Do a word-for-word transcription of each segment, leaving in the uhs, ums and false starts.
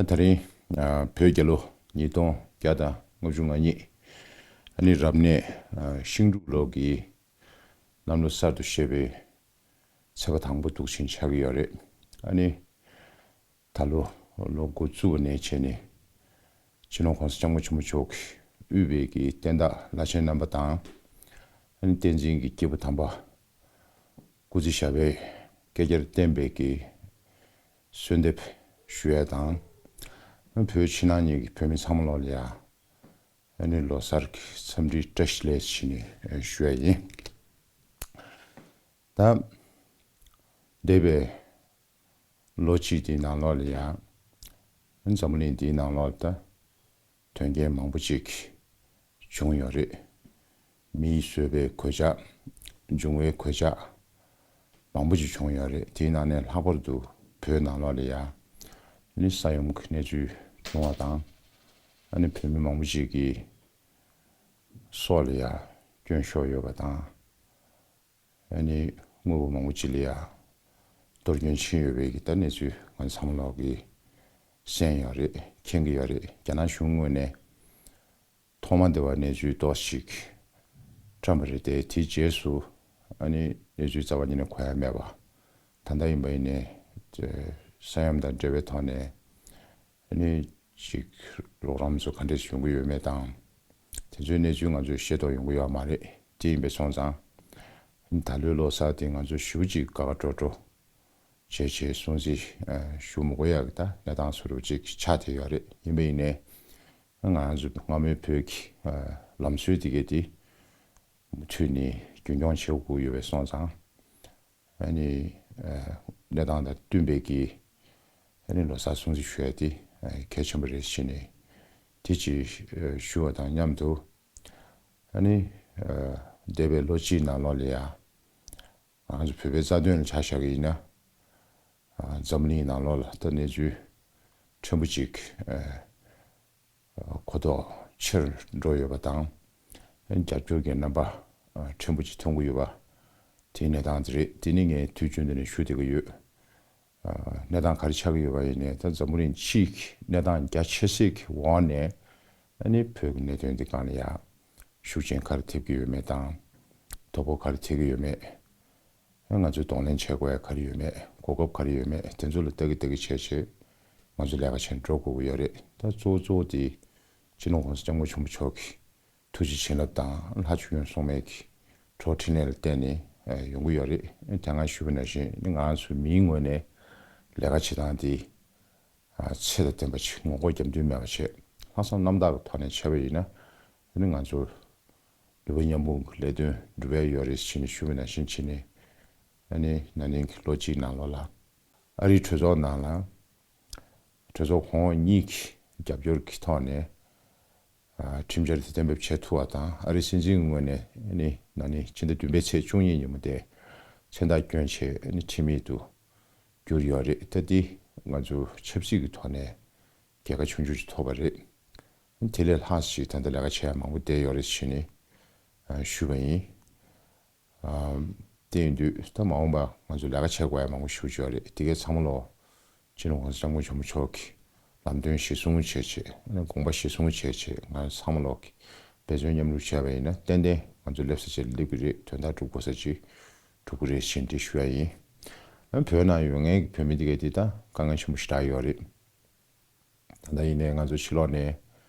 ད་རིང་ཨ་བོད་རྒྱལ་ལོ་ཉིས་སྟོང་བརྒྱ་དང་ལྔ་བཅུ་ང་གཉིས། ཨ་ནི་རབ་གནས་ཨ་ཤིང་འབྲུག་ལོ་གི་གནམ་ལོ་གསར་དུ་བཞད་པའི་ཚེས་པ་དང་པོ་འདུག་ཕྱིན་ཆགས་ཀྱི་ཡོད་རེད། ཨ་ནི་ད་ལོ་ལོ་འགོ་བཙུགས་པ་ནས་བྱས་ནས་སྤྱི་ནོར་༸གོང་ས་༸སྐྱབས་མགོན་ཆེན་པོ་མཆོག་གིས་དབུས་པའི་གི་བསྟན་བདག་བླ་ཆེན་རྣམ་པ་དང་། ཨ་ནི་བསྟན་འཛིན་གྱི་སྐྱེས་བུ་དམ་པ་སྐུ་ཚེ་ཞབས་པད་བསྐལ་བརྒྱར་བརྟན་པའི་གི་གསོལ་འདེབས་ཞུ་ཡ་དང་། ཨ་ནི་བོད་ཕྱི་ནང་གཉིས་ཀྱི་བོད་མི་ཚང་མ་ལོག་ལ་ཡ་ཨ་ནི་ལོ་གསར་གྱི་འཚམས་འདྲི་བཀྲ་ཤིས་བདེ་ལེགས་ཞུ་ནས་ཞུ་ཡ་ཡིན། ད་འདས་པའི་ལོ་གཅིག་དེའི་ནང་ལོགས་ལ་ཡང་འཛམ་བུ་གླིང་འདིའི་ནང་ལོགས་ལ་ད་དོན་རྐྱེན་མང་པོ་ཅིག་བྱུང་ཡོད་རེད། མིས་བཟོས་པའི་གོད་ཆག་འབྱུང་བའི་གོད་ཆག་མང་པོ་ཅིག་བྱུང་ཡོད་རེད། དེའི་ནང་ནས་ལྷག་པར་དུ་བོད་ནང་ལོགས་ལ་ཡང་ནི་ས་ཡོམ་གྱི་གནས་ཚུལ་བྱུང་བ་དང་། ཨ་ནི་བོད་མི་མང་པོ་ཅིག་གིས་སྲོག་ལ་ཡང་སྐྱོན་ཤོར་ཡོད་པ་དང་། ཨ་ནི་དངོས་པོ་མང་པོ་ཅིག་ལ་ཡང་གཏོར་སྐྱོན་ཕྱིན་ཡོད་པའི་གི་ད་གནས་ཚུལ་ང་ཚོ་ཚང་མ་ལོག་གིས་གསན་ཡོད་རེད། མཁྱེན་གྱི་ཡོད་རེད། རྒྱ་ནག་གཞུང་ངོས་ནས་ཐོག་མ་དེ་བར་གནས་ཚུལ་ཏོག་ཙམ་ཅིག་བཀྲམ་པ་རེད་དེ། དེའི་རྗེས་སུ་ཨ་ནི་གནས་ཚུལ་རྩ་བ་ཉིད་ནས་གོ་ཡ་མེད་པ། ད་ལྟ་ཡིན་པ་ཡིན་ནའི་ས་ཡོམ་དང་འབྲེལ་བའི་ཐོག་ནས་ཨ་ནི་ཅིག་རོགས་རམ་ཚོ་ག་འདྲས་ཡོང་གི་ཡོད་མེད་དང་། དེ་ཚོའི་གནས་ཚུལ་ང་ཚོས་ཤེས་རྟོགས་ཡོང་གི་ཡོད་མ་རེད། དེ་ཡིན་པས་སོང་ཙང་ཨ་ནི་ད་ལོའི་ལོ་གསར་དེ་ང་ཚོས་ཞེ་པོ་ཅིག་དགའ་དགའ་སྤྲོ་སྤྲོ་བྱས་བྱས་སྲུང་བརྩི་ཞུ་མི་དགོས་ཡག་གི་ད་གནས་སྟངས་བཟོ་འདྲ་ཅིག་ཆགས་བསྡད་ཡོད་རེད། ཡིན་པ་ཡིན་ནའི་ང་ཚོ་སྔ་མོའི་བོད་ཀྱི་ལམ་སྲོལ་དེ་གས་དེ་མུ་མཐུད་ནས་རྒྱུན་འཁྱོངས་བྱེད་དགོས་ཡོད་པས་སོང་ཙང་། ཨ་ནི་ཨ་གནས་སྟངས་དང་བསྟུན་པའི་གི་ཨ་ནི་ལོ་གསར་སྲུང་བརྩི་ཞུ་ཡ་དེ་ཨ་གལ་ཆེན་པོ་རེད་ཟེར་ནས་དེ་ཅིག་ཨ་ཞུ་བ་དང་མཉམ་དུ། ཨ་ནི་ཨ་འདས་པའི་ལོ་གཅིག་ནང་ལོགས་ལ་ཡ་ང་ཚོ་བོད་པའི་རྩ་དོན་ལ་ཆ་བཞག་གི་ཡིན་ན། ཨ་འཛམ་གླིང་ནང་ལོགས་ལ་ད་གནས་ཚུལ་ཕྲན་བུ་ཅིག་ཨ་གོ་རྟོགས་ཆེར་འགྲོ་ཡོད་པ་དང་། རྒྱབ་སྐྱོར་གྱི་རྣམ་པ་ཕྲན་བུ་ཅིག་མཐོང་གི་ཡོད་པ། དེའི་གནས་སྟངས་དེ་རེད། དེ་ནི་ངས་དུས་རྒྱུན་དུ་ནས་ཞུ་བསྡད་ཀྱི་ཡོད། གནས་སྟངས་ག་རེ་ཆགས་ཀྱི་ཡོད་པ་ཡིན་ནའི་ད་འཛམ་བུ་གླིང་སྤྱིའི་གནས་སྟངས་རྒྱ་ཆེ་སའི་གི་འོག་ནས་ཨ་ནི་བོད་ཀྱི་གནད་དོན་འདི་སྒང་ལ་ཡ་ཤུགས་རྐྱེན་ག་རེ་ཐེབས་ཀྱི་ཡོད་མེད་དང་། དོ་ཕོག་ག་རེ་ཐེབས་ཀྱི་ཡོད་མེད། ང་ཚོས་གདོང་ལེན་བྱེད་དགོས་ཡ་ག་རེ་ཡོད་མེད། གོ་སྐབས་ག་རེ་ཡོད་མེད། དེ་ཚོ་ལ་ལྟ་གི་ལྟ་གི་བྱས་བྱས་ང་ཚོ་ལས་ཀ་བྱེད་འགྲོ་དགོས་ཀྱི་ཡོད་རེད། ད་གཙོ་བོ་གཙོ་བོ་དེ་སྤྱི་ནོར་༸གོང་ས་༸སྐྱབས་མགོན་ཆེན་པོ་མཆོག་གི་ཐུགས་རྗེ་བྱིན་རླབས་དང་ལྷ་བཅུ་སྐྱོང་སྲུང་མའི་གི་གྲོགས་འཕྲིན་ལས་ལ་བརྟེན་ནས་ཡོང་གི་ཡོད་རེད། དེ་སྔ་ཞུས་པ་ནང་བཞིན་ང་ཚོ་མིའི་ངོས་ནས་ལས་ཀ་བྱེད་སྟངས་དེ་ཚད་དང་ལྡན་པ་ཅིག་ངོ་ལྐོག་རྒྱབ་མདུན་མེད་པ་བྱས། ལྷག་བསམ་རྣམ་དག་གི་ཐོག་ནས་བྱས་པ་ཡིན་ན་ཨ་ནི་ང་ཚོ་ལུས་པ་མཉམ་སྤུངས་ཀྱི་ལས་དོན་སྒྲུབ་ཡ་ཡོད་རེད་ཟེར་ནས་ཞུས་པ་ནང་བཞིན་བྱས་ནས། ཨ་ནི་ན་ནིང་གི་ལོ་གཅིག་ནང་ལོགས་ལ་ཨ་རིའི་གྲོས་ཚོགས་ནང་ལ་གྲོས་ཚོགས་གོང་འོག་གཉིས་ཀྱི་རྒྱབ་སྐྱོར་གྱི་ཐོག་ནས་ཨ་ཁྲིམས་འཆར་དེ་གཏན་འབེབས་བྱེད་ཐུབ་པ་དང་། ཨ་རིའི་སྲིད་འཛིན་གྱི་ངོས་ནས་ཨ་ནི་ན་ནིང་ཕྱི་ཟླ་བདུན་པའི་ཚེས་བཅུ་གཉིས་ཉིན་མོ་དེ་མཚན་རྟགས་བསྐྱོན་བྱས་ཨ་ནི་ཁྲིམས་ཡིག་ཏུ་གྱུར་ཡོད་རེད། ད་འདི་ང་ཚོ་ཆབ་སྲིད་ཀྱི་ཐོག་ནས་རྒྱལ་ཁ་ཆུང་ཆུང་ཞིག་ཐོབ་པ་རེད། དེ་ལས་ལྷག་ཞིག་ད་ལྟ་ལས་ཀ་བྱེད་ཡ་མང་པོ་བསྡད་ཡོད་རེད་ཟེར་ནས་ཞུས་པ་ཡིན། དེ་ཡིན་དུས་ད་མ་འོངས་པ་ང་ཚོ་ལས་ཀ་བྱེད་དགོས་ཡ་མང་པོ་ཞེ་པོ་ཅིག་ཡོད་རེད། དེ་གའི་ཚང་མ་ལོག་སྤྱི་ནོར་༸གོང་ས་༸སྐྱབས་མགོན་ཆེན་པོ་མཆོག་གི་ལམ་སྟོན་གཞིར་བཟུང་བྱས་བྱས། དགོངས་པ་གཞིར་བཟུང་བྱས་བྱས་ང་ཚོ་ཚང་མ་ལོག་གིས་འབད་བརྩོན་མཉམ་རུབ་བྱས་པ་ཡིན་ན་ཏན་ཏན་ང་ཚོ་སླེབས་ས་ཅིག་ལ་སླེབས་ཀྱི་རེད། དོན་དག་སྒྲུབ་དགོས་ས་ཅིག་སྒྲུབ་ཀྱི་རེད་ཟེར་འདི་ཞུ་ཡ་ཡིན། བོད་ནང་ཡོད་མཁན་གྱི་བོད་མི་འདི་གས་འདི་ད་དཀའ་ངལ་ཆེན་པོ་ཞེ་དྲག་ཡོད་རེད། ད་ལྟ་ཡིན་ནའི་ང་ཚོ་ཕྱི་ལོགས་ནས་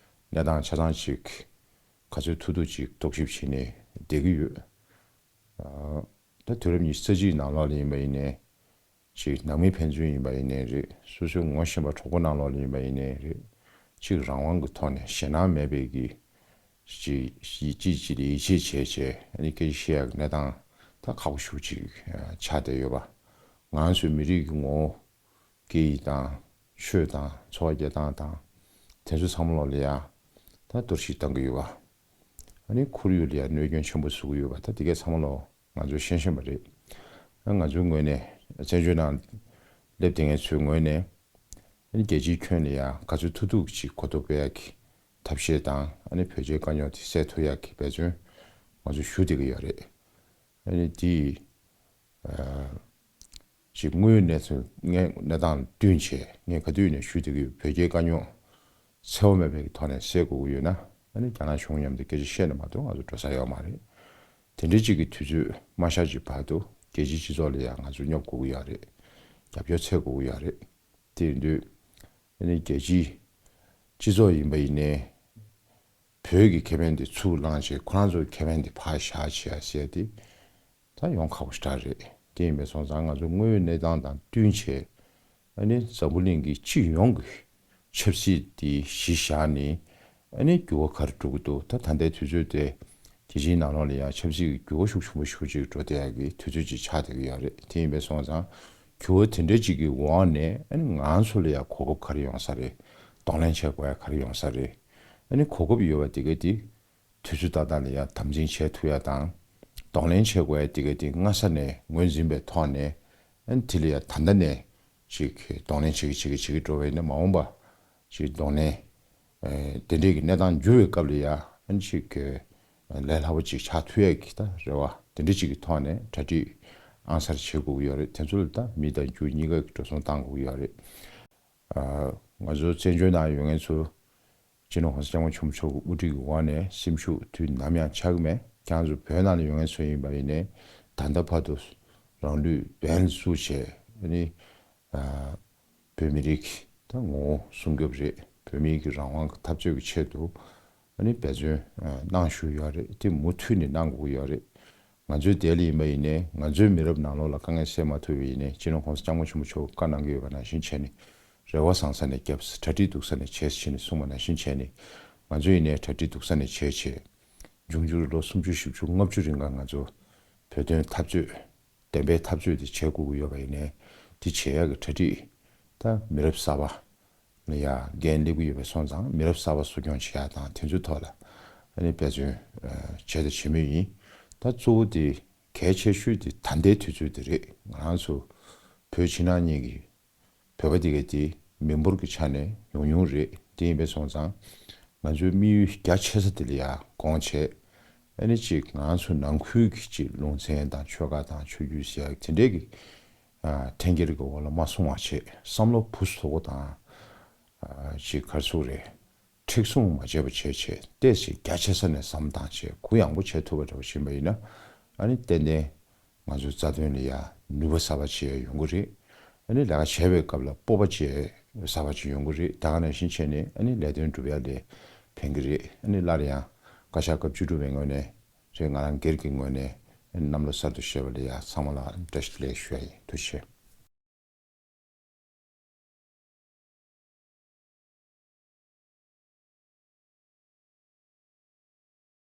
གནས་སྟངས་ཆ་ཚང་ཅིག་ག་ཚོད་ཐུབ་ཐུབ་ཅིག་རྟོག་ཞིབ་བྱས་ནས་བསྡད་ཀྱི་ཡོད། ད་དུས་རབས་ཉི་ཤུ་རྩ་གཅིག་ནང་ལོགས་ལ་ཡིན་པ་ཡིན་ནའི་ཅིག་ནང་མི་ཕན་ཚུན་ཡིན་པ་ཡིན་ནའི་རེད། སོ་སོའི་ངོ་ཤེས་པ་གྲོགས་པོ་ནང་ལོགས་ལ་ཡིན་པ་ཡིན་ནའི་རེད། ཅིག་རང་དབང་གི་ཐོག་ནས་ཞེད་སྣང་མེད་པའི་གི་ཅིག་ཅིག་ཅིག་ལ་ཡིད་ཆེས་བྱས་བྱས་ཨ་ནི་སྐད་ཆ་བཤད་ཡག་གི་གནས་སྟངས་ད་ཁག་པོ་ཞེ་པོ་ཅིག་ཆགས་བསྡད་ཡོད་པ། ང་ཚོའི་མི་རིགས་ཀྱི་ངོ་བོ་སྐད་ཡིག་དང་ཆོས་དང་འཚོ་བ་སྐྱེལ་སྟངས་དང་དེ་ཚོ་ཚང་མ་ལོག་ལ་ཡ་ད་གཏོར་བཤིག་བཏང་གི་ཡོད་པ། ཨ་ནི་ཁོར་ཡུག་ལ་ཡ་གནོད་སྐྱོན་ཆེན་པོ་བཟོ་གི་ཡོད་པ་ད་དེ་གས་ཚང་མ་ལོག་ང་ཚོས་ཤེས་བཞིན་པ་རེད། ཨ་ང་ཚོའི་ངོས་ནས་བཙན་བྱོལ་ནང་སླེབས་བསྡད་མཁན་ཚོའི་ངོས་ནས་ཨ་ནི་རྒྱལ་སྤྱིའི་ཁྱོན་ལ་ཡ་ག་ཚོད་ཐུབ་ཐུབ་ཅིག་གོ་རྟོགས་སྤེལ་ཡག་གི་ཐབས་ཤེས་དང་ཨ་ནི་བོད་རྒྱའི་དཀའ་རྙོག་དེ་སེལ་ཐུབ་ཡག་གི་འབད་བརྩོན་ང་ཚོས་ཞུ་བསྡད་ཀྱི་ཡོད་རེད། ཨ་ནི་དེ་ཨ་ ཅིག་དངོས་ཡོད་གནས་ཚུལ་ངས་གནས་སྟངས་བསྟུན་བྱས་ངས་ག་དུས་ནས་ཞུ་བསྡད་ཀྱི་ཡོད། བོད་རྒྱའི་དཀའ་རྙོག་འཚེ་བ་མེད་པའི་ཐོག་ནས་སེལ་དགོས་ཀྱི་ཡོད་ན་ཨ་ནི་རྒྱ་ནག་གཞུང་མཉམ་དུ་སྐད་ཆ་བཤད་ན་མ་གཏོགས་ང་ཚོ་འགྲོ་ས་ཡོད་མ་རེད། དེ་འདྲའི་ཅིག་གི་དུས་ཚོད་མ་ཤར་གྱི་བར་དུ་རྒྱལ་སྤྱིའི་སྤྱི་ཚོགས་ལ་ཡང་ང་ཚོ་སྙོབ་དགོས་ཀྱི་ཡོད་རེད། རྒྱབ་སྐྱོར་འཚོལ་དགོས་ཀྱི་ཡོད་རེད། དེ་ཡིན་དུས་ཨ་ནི་རྒྱལ་སྤྱིའི་སྤྱི་ཚོགས་ཡིན་པ་ཡིན་ནའི་བོད་ཀྱི་ཁེ་ཕན་དེ་ཚུར་བླངས་བྱས་ཁོ་རང་ཚོའི་ཁེ་ཕན་དེ་ཕར་བཞག་བྱས་ཟེར་ཏེ། ད་ཡོང་ཁག་པོ་ཞེ་དྲག་རེད། དེ་ཡིན་པའི་སོང་ཙང་ང་ཚོ་དངོས་ཡོད་གནས་སྟངས་དང་བསྟུན་བྱས་ཨ་ནི་འཛམ་བུ་གླིང་གི་སྤྱི་ཡོངས་ཀྱི་ཆབ་སྲིད་དེ་གཞི་བཞག་ནས་ཨ་ནི་འགྱུར་བ་ག་རེ་འགྲོ་གི་འདུག་ད་ད་ལྟའི་དུས་ཚོད་དེ་རྒྱལ་སྤྱིའི་ནང་ལོགས་ལ་ཡང་ཆབ་སྲིད་ཀྱི་འགྱུར་བ་ཤུགས་ཆེན་པོ་ཞེ་པོ་ཅིག་འགྲོ་བསྡད་ཡག་གི་དུས་ཚོད་ཅིག་ཆགས་བསྡད་ཀྱི་ཡོད་རེད། དེ་ཡིན་པའི་སོང་ཙང་འགྱུར་བ་དེ་འདྲ་ཅིག་གི་འོག་ནས་ཨ་ནི་ང་ཚོ་ལ་ཡང་གོ་སྐབས་ག་རེ་ཡོང་ས་རེད། གདོང་ལེན་བྱེད་དགོས་ཡག་ག་རེ་ཡོང་ས་རེད། ཨ་ནི་གོ་སྐབས་ཡོད་པ་དེ་ག་དེ། དུས་ཚོད་ཏག་ཏག་ལ་ཡང་དམ་འཛིན་བྱེད་ཐུབ་ཡ་དང་། གདོང་ལེན་བྱེད་དགོས་ཡ་དེ་ག་དེ་སྔ་ས་ནས་ངོས་འཛིན་པའི་ཐོག་ནས་ཨ་ནི་དེ་ལ་ཡང་ད་ལྟ་ནས་ཅིག་གདོང་ལེན་བྱེད་ཀྱི་བྱེད་ཀྱི་བྱེད་ཀྱི་འགྲོ་བས་ནས་མ་འོངས་པ་ཅིག་གདོང་ལེན་ཨེ་དེ་འདྲས་ཀྱི་གནས་སྟངས་འགྱུར་བའི་སྐབས་ལ་ཡང་ཨ་ནི་ཅིག་ལས་སླ་པོ་ཅིག་ཆགས་ཐུབ་ཡ་གི་ད་རེ་བ་དེ་འདྲས་ཅིག་གི་ཐོག་ནས་གྲ་སྒྲིག་ཨང་གསར་བྱེད་དགོས་ཀྱི་ཡོད་རེད། དེ་ཚོ་ལ་ད་མི་དང་རྒྱུ་གཉིས་ཀ་གི་འགྲོ་སོང་བཏང་དགོས་ཀྱི་ཡོད་རེད། ཨ་ང་ཚོ་བཙན་བྱོལ་ནང་ཡོད་མཁན་ཚོ། སྤྱི་ནོར་༸གོང་ས་༸སྐྱབས་མགོན་ཆེན་པོ་མཆོག་གི་དབུ་ཁྲིད་ཀྱི་འོག་ནས་སེམས་ཤུགས་དུས་ནམ་ཡང་ཆག་གི་མེད། ཁྱེད་རང་ཚོ་བོད་ནང་ལ་ཡོད་མཁན་ཚོ་ཡིན་པ་ཡིན་ནའི་ད་ལྟ་བར་དུ་རང་ལུས་འབེན་བཙུགས་བྱས་ཨ་ནི་ཨ་བོད་མི་རིགས་ཀྱི་ད་ངོ་བོ་སྲུང་སྐྱོབ་རེད། བོད་མིའི་གི་རང་དབང་གི་འཐབ་རྩོད་ཀྱི་ཆེད་དུ་ཨ་ནི་འབད་བརྩོན་ཨ་གནང་བཞིན་ཡོད་རེད། དེ་མུ་མཐུད་ནས་གནང་དགོས་ཀྱི་ཡོད་རེད། ང་ཚོའི་དེ་ལ་ཡིན་པ་ཡིན་ནའི་ང་ཚོའི་མི་རབས་ནང་ལོགས་ལ་དཀའ་ངལ་སེལ་མ་ཐུབ་པ་ཡིན་ནའི་སྤྱི་ནོར་༸གོང་ས་༸སྐྱབས་མགོན་ཆེན་པོ་མཆོག་བཀའ་གནང་གི་ཡོད་པ་ནང་བཞིན་བྱས་ནས་རེ་བ་བཟང་ས་ནས་བརྒྱབ་ས། གྲ་སྒྲིག་སྡུག་ས་ནས་བྱས་ཟེར་ནས་གསུངས་པ་ནང་བཞིན་བྱས་ནས་ང་ཚོ་ཡིན་ནའི་གྲ་སྒྲིག་སྡུག་ས་ནས་བྱས་བྱས་འབྱུང་འགྱུར་ལོ་སུམ་ཅུ་བཞི་བཅུ་ལྔ་བཅུ་རིང་ག་ང་ཚོ་བོད་དོན་འཐབ་རྩོད་བདེན་པའི་འཐབ་རྩོད་དེ་བྱེད་དགོས་ཀྱི་ཡོད་པ་ཡིན་ནའི་དེ་བྱེད་ཡག་གི་གྲ་སྒྲིག་ད་མི་རབས་གསར་པ་ལ་ཡ་འགན་སླེབས་ཀྱི་ཡོད་པའི་སོང་ཙང་མི་རབས་གསར་པ་གསོ་སྐྱོང་བྱེད་ཡག་དང་དེ་ཚོའི་ཐོག་ལ་ཨ་ནི་འབད་བརྩོན་ཨ་བྱས་དང་བྱེད་མུས་ཡིན། ད་གཙོ་བོ་དེ་གལ་ཆེ་ཤོས་དེ་ད་ལྟའི་དུས་ཚོད་དེ་རེད། ང་རང་ཚོ་བོད་ཕྱི་ནང་གཉིས་ཀྱི་བོད་པ་དེ་ག་དེ་མི་འབོར་གྱི་ཆ་ནས་ཉུང་ཉུང་རེད། དེ་ཡིན་པའི་སོང་ཙང་ང་ཚོའི་དམིགས་ཡུལ་རྒྱ་ཆེ་ས་དེ་ལ་ཡ་དགོངས་བྱས་ཨ་ནི་ཅིག་ང་ཚོ་ནང་ཁུལ་གྱི་ཅིག་ལུང་ཚན་དང་ཆོལ་ཁ་དང་ཆོས་བརྒྱུད་ཟེར་ཡག་དེ་འདྲས་ཀྱི་ཨ་འཐེན་འཁྱེར་གྱི་འོག་ལ་མ་སོང་བ་བྱས་བསམ་བློ་བུ་སོ་གོ་དང་ཨ་ཅིག་ག་རེ་ཟེར་དགོས་རེད། མཁྲེགས་བཟུང་མ་བྱས་པ་བྱས་བྱས་ཏོག་ཙམ་རྒྱ་ཆེ་ས་ནས་བསམ་བཏང་བྱས་གུ་ཡངས་པོ་བྱས་ཐུབ་པ་འདྲ་བོ་ཕྱིན་པ་ཡིན་ན་ཨ་ནི་ཏན་ཏན་ང་ཚོའི་རྩ་དོན་ལ་ཡ་ནུས་པ་གསར་པ་ཅིག་ཡོང་གི་རེད། ཨ་ནི་ལས་ཀ་བྱེད་པའི་སྐབས་ལ་སྤོབས་པ་ཅིག་གསར་པ་ཅིག་ཡོང་གི་རེད། ད་ག་ནང་བཞིན་བྱས་ནས་ཨ་ནི་ལས་དོན་སྒྲུབ་ཡ་ལ་ཕན་གི་རེད། ཨ་ནི་སླར་ཡང་བཀའ་ཤག་སྐབས་བཅུ་དྲུག་པའི་ངོས་ནས་རེད། ང་རང་སྒེར་གྱི་ངོས་ནས་ཨ་ནི་གནམ་ལོ་གསར་དུ་བཞད་པ་ལ་ཡ་ཚང་མ་ལ་བཀྲ་ཤིས་བདེ་ལེགས་ཞུ་ཡ་ཡིན། ཐུགས་རྗེ་ཆེ།